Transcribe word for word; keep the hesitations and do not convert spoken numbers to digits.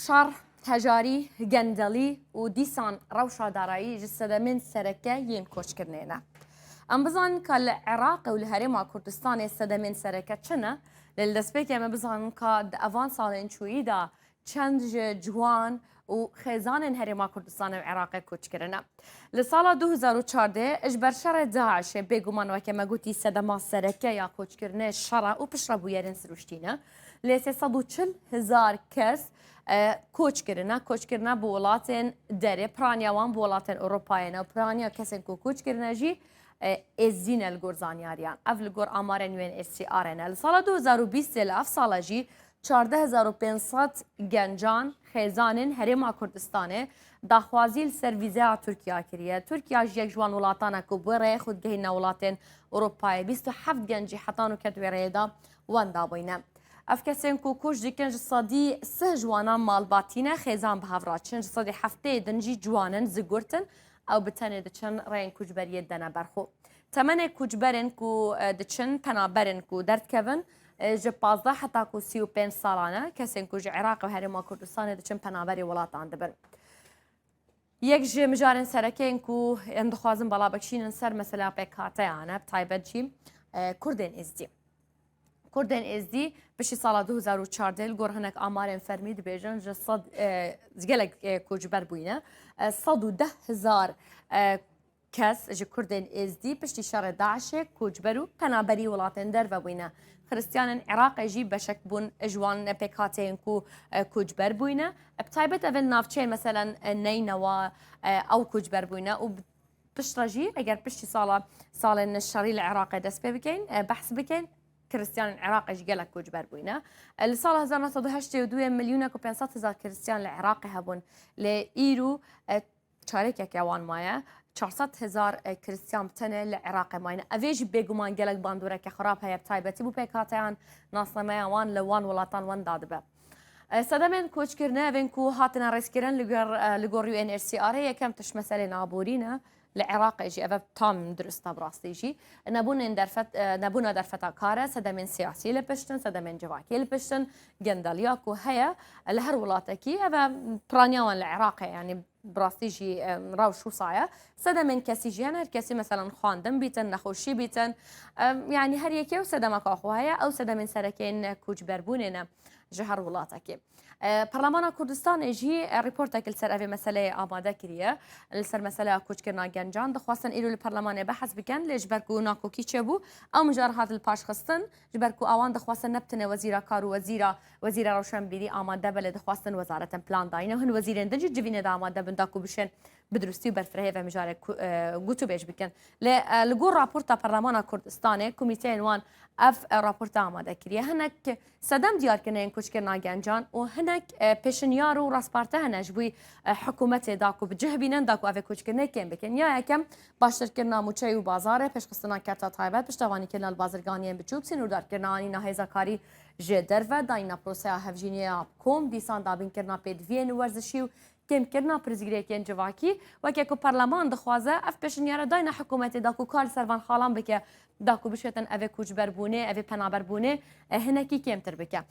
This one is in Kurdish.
Şer, hejarî, gendelî û dîsan rewşa darayî ji sedemên sereke yên koçkirinê ne. Em bizanin ka li Iraqê û li Herêma Kurdistanê sedemên sereke çi ne? Lê li destpêkê em ê bizanin ka di evan salên çûyî de çend ji ciwan û xêzanên Herêma Kurdistanê û Iraqê koç kirine. Li sala du hezar û çardeh ji ber şerê DAIŞê bêguman weke me gotî sedema sereke ya koçkirinê şer e û piştrebûyerên sirûştî ne. Lê sê sed û çil hezar kes, e, koç kirine. Koç kirine bi welatên derê, piraniya wan bi welatên Ewropayê ne û piraniya kesên ku koç kirine jî, e, êzdî ne li gor zanyariyan. Ev li gor amarên U N H C R ne. Li sala du hezar û bîstê, li ev sala jî çardeh hezar û pênc sed gencan, xêzanên Herêma Kurdistanê daxwazî li ser vîzeya Tirkiya kiriye. Tirkiya jî yek ji wan welatan e ku bi wê rêyê xwe digihîne welatên Ewropayê. Bîst û heft genc jî heta nûke di wê rêyê de wenda bûyne. Ev kesên ku koç dikin ji sedî sih ji wanan malbatî ne, xêzan bi hev re diçin, ji sedî heftê din jî ciwan in, zigurt in, ew bi tenê diçin rêyên koçberiyê didene ber xwe. Temenê koçberên ku, e, diçin, penaberên ku derdikevin, e, ji pazdeh heta ku sî û pênc salan e, kesên ku ji Iraq û Herêma Kurdistanê diçin penaberê welatan dibin. Yek ji mijarên sereke yên ku em dixwazin bala bikişînin ser mesela pêkhateyan e, bi taybet jî, e, Kurdên Êzdî. Kurdên Êzdî piştî sala du hezar û çardeh li gor hinek amarên fermî dibêjin ji sed, e, gelek, e, koçber bûyne. E, sed û deh hezar, e, kes ji Kurdên Êzdî piştî şerê DAIŞê koçber û penaberî welatên derve bûyne. Xiristiyanên Iraqê jî beşek bûn ji wan pêkhateyên ku, e, koçber bûyne. Bi taybet ev li navçeyên, meselen, e, Neynewa, e, ew koçber bûyne û piştre jî, eger piştî sala, salên şerî li Iraqê dest pê bikeyn, e, behs bikeyn, Xiristiyanên Iraqê jî gelek koçber bûyne. E, li sala hezar neh sed û heştê û duyê milyonek û pênc sed hezar Xiristiyan li Iraqê hebûn. Lê îro, e, çarekeke wan maye. Çar sed hezar, e, Xiristiyan bi tenê li Iraqê mayne. Evê jî bêguman gelek bandoreke xirab heye, bi taybetî bo pêkhateyan nasnameya wan li wan welatan wenda dibe. E, sedemên koçkirinê evên ku hatine rêzkirin li gor, e, li gor U N H C Rê, yekem tişt meselên aborî ne. Li Iraqê jî ev tam dirust e bi rastî jî. Nebûnên derfet, e, nebûna derfeta kar e, sedemên siyasî li pişt in, sedemên civakî li pişt in, gendeliya ku heye, e, li her welatekî ev e piraniya wan li Iraqê, yanî bi rastî jî, e, rewş wisa ye. Sedemên kesî jî hene, her kesî meselen xwendin bîtin, nexweşî bîtin. E, yanî her yekê û sedemeka xwe heye, ew sedemên sereke yên koçberbûnê ne ji her welatekî. E, Parlemana Kurdistanê jî, e, raportek li ser evê meseleyê amade kiriye. Li ser meseleya koçkirina gencan dixwestin îro li Parlemanê behs bikin, lê ji ber ku nakokî çêbû, ew mijar hat li paş xistin, ji ber ku awan dixwestin ne bi tenê Wezîra Kar û Wezîra, Wezîra Rewşenbîrî amade be, lê dixwestin Wezaretên Plan dayîne û hin wezîrên din jî civînê de amade bin da ku bişên bi dirustî û berfirehiyê ve mijarê ku, e, gotûbêj bikin. Lê, e, li gor raporta Parlemana Kurdistanê, komîteyên wan ev, e, raporta amade kiriye. Hinek sedem diyarkirinên koçkirina gencan û hinek, e, pêşinyar û rastparte hene ji bo, e, hikûmetê da ku bi cih bînin, da ku ev ê koçkirinê kêm bikin. Ya yekem, baştirkirina mûçeyê û bazarê, pêşxistina kerta taybet, piştevanîkirina li bazirganiyên biçûk, sînordarkirina anîna hêza karî ji derve, dayîna proseya hevjîniyê ya kom, dîsan dabînkirina pêdiviyên werzişî û kêmkirina pirsgirêkên civakî, weke ku parleman dixwaze, ev pêşinyare dayne hikûmetê da ku kar li ser van xalan bike, da ku bişêtin evê koçberbûnê, evê penaberbûnê, e, hinekî kêmtir bike.